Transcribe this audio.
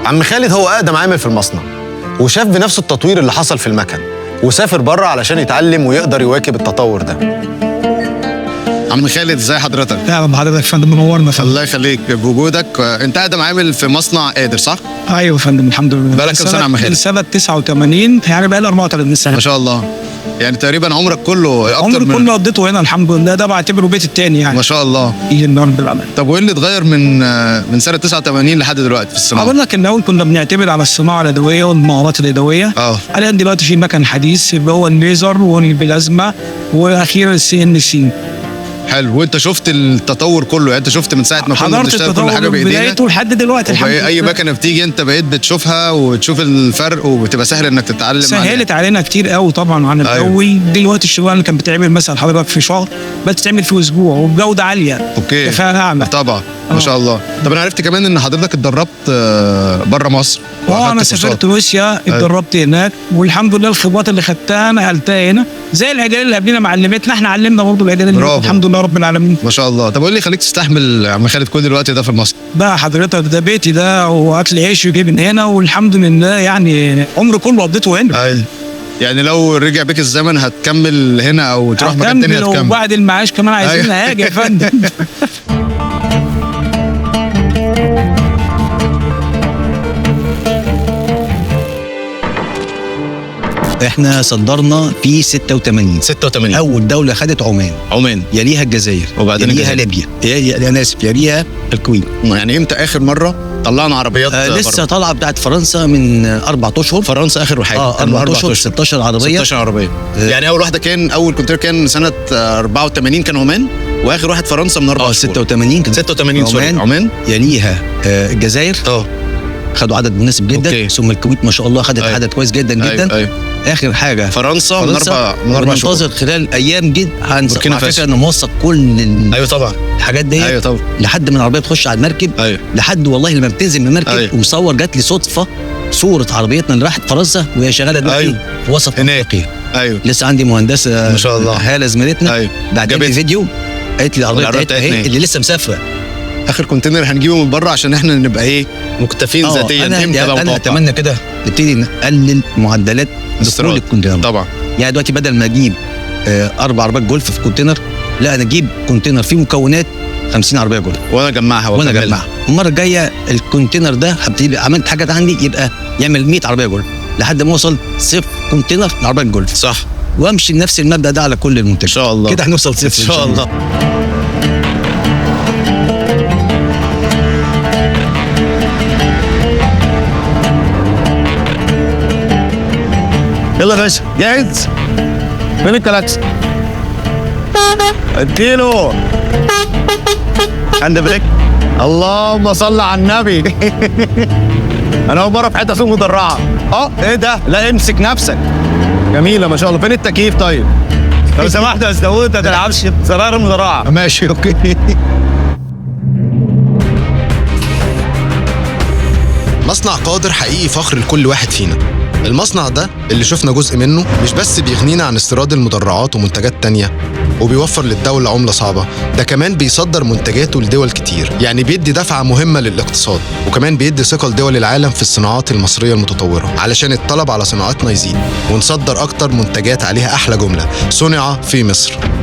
عم خالد هو أقدم عامل في المصنع، وشاف بنفسه التطوير اللي حصل في المكن، وسافر بره علشان يتعلم ويقدر يواكب التطور ده. عم خالد، ازي حضرتك؟ اهلا بحضرتك يا فندم، منورنا يا فندم. الله يخليك بوجودك. انت اقدم عامل في مصنع قادر، صح؟ ايوه يا فندم، الحمد لله. بقالك كام سنة يا عم خالد؟ من سنة 89، يعني بقالي 34 سنة. ما شاء الله، يعني تقريبا عمرك كله اكتر. عمري كله قضيته هنا الحمد لله، ده بعتبره بيت التاني يعني. ما شاء الله. ايه النهارده بالعمل. طب وايه اللي اتغير من سنة 89 لحد دلوقتي في الصناعة؟ اقول لك ان الاول كنا بنعتمد على الصناعة اليدوية والمهارات اليدوية. حاليا دلوقتي في مكن حديث اللي هو الليزر والبلازما واخيرا ال CNC. حلو. وانت شفت التطور كله، يعني انت شفت من ساعة ما كنا بنشتغل كل حاجة بايدينا بدايته لحد دلوقتي الحمد لله. اي مكنه بتيجي انت بقيت بتشوفها وتشوف الفرق وبتبقى سهل انك تتعلم. سهلت علينا كتير قوي طبعا عن الاول. أيوه. دلوقتي الشغلانة اللي كانت بتتعمل مثلا حضرتك في شهر بقت تتعمل في اسبوع وبجوده عالية. okay، كفاءة اعلى طبعا. ما شاء الله. طب انا عرفت كمان ان حضرتك اتدربت بره مصر. انا سافرت روسيا، اتدربت هناك والحمد لله. الخبرات اللي خدتها نقلتها هنا، زي الاجيال اللي قبلنا ما علمتنا، احنا علمنا برضه الاجيال اللي، الحمد لله رب العالمين. ما شاء الله. طب قول لي خليك تستحمل يا عم خالد كل الوقت ده في مصر؟ ده حضرتك ده بيتي ده، واكل عيشي جه من هنا والحمد لله، يعني عمري كله قضيته هنا. ايوه، يعني لو رجع بيك الزمن هتكمل هنا او تروح مكان تاني؟ هتكمل، وبعد المعاش كمان عايزين هاجي يا فندم. احنا صدرنا في 86 اول دولة خدت عمان، يليها الجزائر، وبعدين يليها ليبيا، انا اسف، يليها الكويت. يعني امتى اخر مرة طلعنا عربيات؟ لسه طالعه بتاعت فرنسا من 4 اشهر. فرنسا اخر حاجة 4 اشهر، 16 عربية. 16 عربية. يعني اول واحدة كان، اول container كان سنة 84 كان عمان، واخر واحد فرنسا من 4 اشهر. 86 كان 86 sorry، عمان يليها الجزائر، خدوا عدد مناسب جدا. okay. ثم الكويت ما شاء الله خدت أيوة. عدد كويس جدا جدا. أيوة. اخر حاجة فرنسا من 4 شهور. ننتظر خلال ايام جدا. على فكرة انا موثق كل ايوه طبعا الحاجات دي. ايوه طبعا، لحد ما العربية تخش على المركب. أيوة. لحد والله لما بتنزل من المركب. أيوة. ومصور، جات لي صدفة صوره عربيتنا اللي راحت فرنسا وهي شغالة دلوقتي. أيوة. في وسط هناك. ايوه، لسه عندي مهندسه ما شاء الله هاله زميلتنا. أيوة. بعتت لي فيديو، قالت لي العربية بتاعتنا اهي اللي لسه مسافرة. اخر container هنجيبه من بره عشان احنا نبقى ايه مكتفين ذاتيا. انا اتمنى كده نبتدي نقلل معدلات دخول ال container. طبعا، يعني دلوقتي بدل ما اجيب 4 عربيات جولف في container، لا انا اجيب container فيه مكونات 50 عربية جولف وانا اجمعها. المرة الجاية ال container ده هبتدي عملت حاجة عندي يبقى يعمل 100 عربية جولف لحد ما اوصل 0 container لعربيه جولف. صح، وامشي بنفس المبدا ده على كل المنتجات ان شاء الله. كده هنوصل 0 ان شاء الله. يلا يا باشا، جاهز؟ فين الكلاكس؟ اديله hand brake. اللهم صل على النبي. انا اول مرة في حتة اسوق مدرعه. ايه ده؟ لا امسك نفسك. جميلة ما شاء الله. فين التكييف طيب؟ لو سمحت يا استاذ داوود ما تلعبش بزرار المدرعه. ماشي okay. مصنع قادر حقيقي فخر لكل واحد فينا. المصنع ده اللي شفنا جزء منه مش بس بيغنينا عن استيراد المدرعات ومنتجات تانية وبيوفر للدولة عملة صعبة، ده كمان بيصدر منتجاته لدول كتير، يعني بيدي دفعة مهمة للاقتصاد، وكمان بيدي ثقة لدول العالم في الصناعات المصرية المتطورة علشان الطلب على صناعاتنا يزيد ونصدر أكتر منتجات عليها أحلى جملة صنع في مصر.